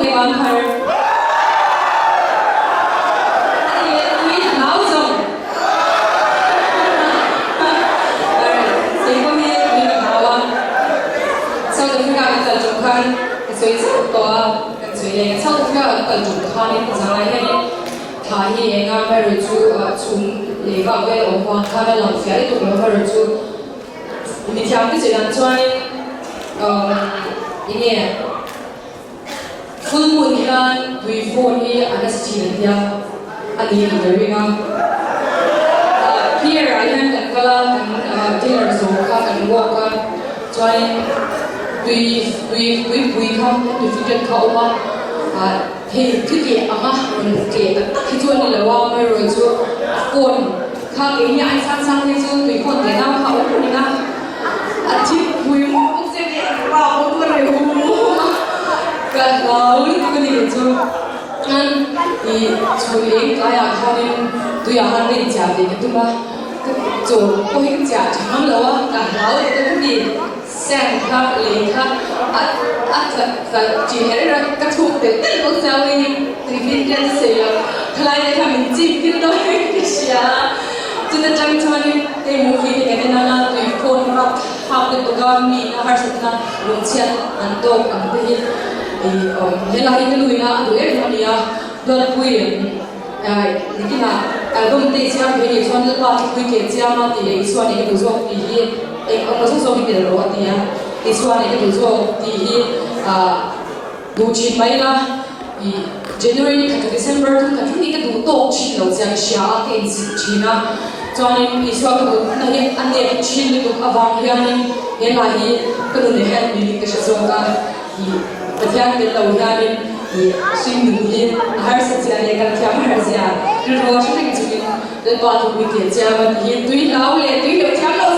nge van phar? A ni e, tui hlau zawng. Alright, kei pawh hi tui ka hlau a. South Africa kan kal ṭum khan ka sawi chauh tawh a, kan sawi leh a. South Africa kan kal ṭum khanin zanglai hianin thla hi eng a, amaherawh chu chhum lei vak vel a awm vang khan a lang fiah lutuk lo, amaherawh chu Mithiam te chian chuanin enge full moon hian tui phone hi a nasa thin an tia a ni tih ka ring a. Pier ah hian kan kal a, kan dinner zawh kha kan walk a, chuanin tui tui tuipui kha kan tui fitted kha a awm a, hei thil tleh anga rawn tleh tak tak hi chu a ni lo a, amaherawhchu a phone Kha keini ai sang sang hi chu tui khawn teh nau kha awm reng a, a thim pui mawp bawk che nia pa pawh chu ka reh hum hum a, ka hlau lutuk a ni kei chu. Chuan i chhun eng tlaiah khanin tuiah khan ka inchiah ve ka tum a, ka chaw pawh hi ka chiah tha ngam lo a, ka hlau lutuk a ka ti. Sand kha lei kha a a tla tla tih her her a, ka thuk telh telh bawk sia awii tui fin hian a sawi lo, khalai te kha min chip tir dawn in ka hria a, chut atang chuanin hei movie te kan en anga tui phone rap thlak te bawk a mi in a harsatna lungchhiat an tawk ang te hi ih awm helai hi ka nuin a a duh em em a ni a, Duatpui nikinah album te i chhiar thei nih chuan Lalpa hi pui keh chiam a tih leh Isua nih ka duh zawk tih hi eng awm zawk zawk i tel rawh a ti a, Isua nih ka duh zawk tih hi duh thin mai ila i January ni khat to December thum khat thleng hi ka duh tawk thin lo chiang i hria a ka insit thin a, chuanin Isua ka duh na hi a nep thin lutuk avang hianin he hla hi ka nun leh hian miin ka hre zawk a. I Pathian tel lo hianin i hring nun hi a harsa zia leh kan thiam har zia rilru a hre reng chungin Lalpa thupui tel chiam a ti hi tui hlau leh tui hleuh thiam lo.